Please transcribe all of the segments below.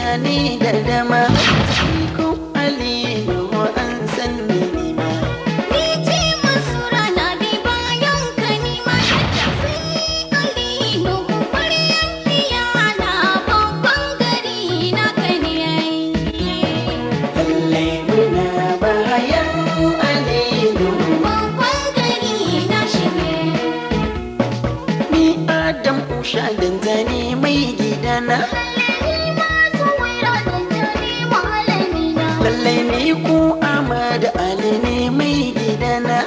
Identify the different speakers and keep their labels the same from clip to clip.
Speaker 1: mutane da dama. Ko Ali Nuhu an san ni ma.
Speaker 2: Ni ce Mansura na bi bayan ka ni ma sai Ali Nuhu ƙwaryan iyana babban gari na ka ne.
Speaker 1: Lallai muna bayan Ali Nuhu.
Speaker 2: Babban gari na shi ne.
Speaker 1: Ni Adam Usha Danzani mai gidana. Lallai ni ku Ahmad Ali ne mai gidana.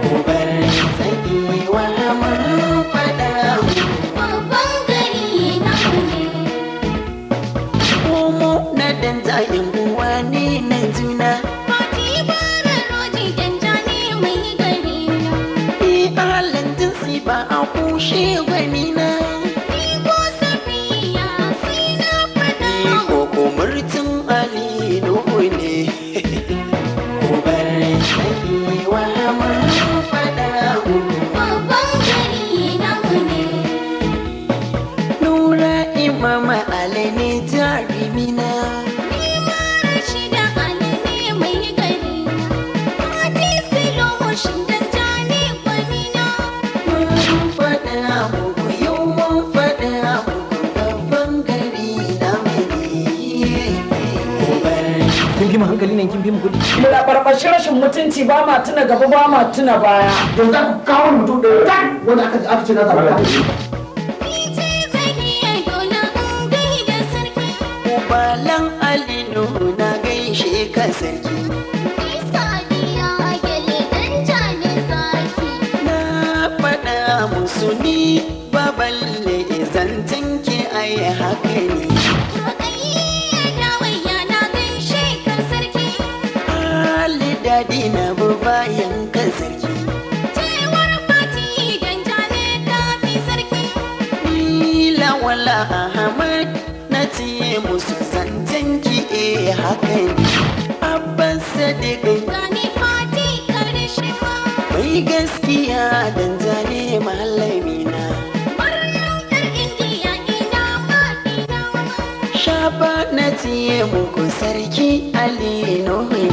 Speaker 1: Ku bar tsakiwa mun faɗa. Komo na dan zayin uwa ne na juna. Ni halin jinsi ba a kushe gwanina. Ni ko murtin Ali Nuhu ne. Ku bar tsakiwa mun faɗa. Nura Imama Ali ne jarumina. Mun faɗa muku yau mun faɗa muku babban gari na ne. Ku bar
Speaker 3: Kin fi mu hankali ne, kin fi mu kuɗi?
Speaker 4: Muna barbashi rashin mutunci, ba ma tuna gaba ba ma tuna baya.
Speaker 5: Yanzu aka kawo mutum ɗaya tak wanda aka ce na zaɓa.
Speaker 1: Ubalan Ali Nuhu na gaishe ka sarki. Na faɗa musu ni baballe zancen ki ai haka ne. Ali dadi na bu bayan ka sarki. Ni lawala Ahmad na ce musu zancen ki eh haka ne. Abbas Sadiq mai gaskiya dan zane malamina. Shaba na ce muku sarki Ali Nuhu.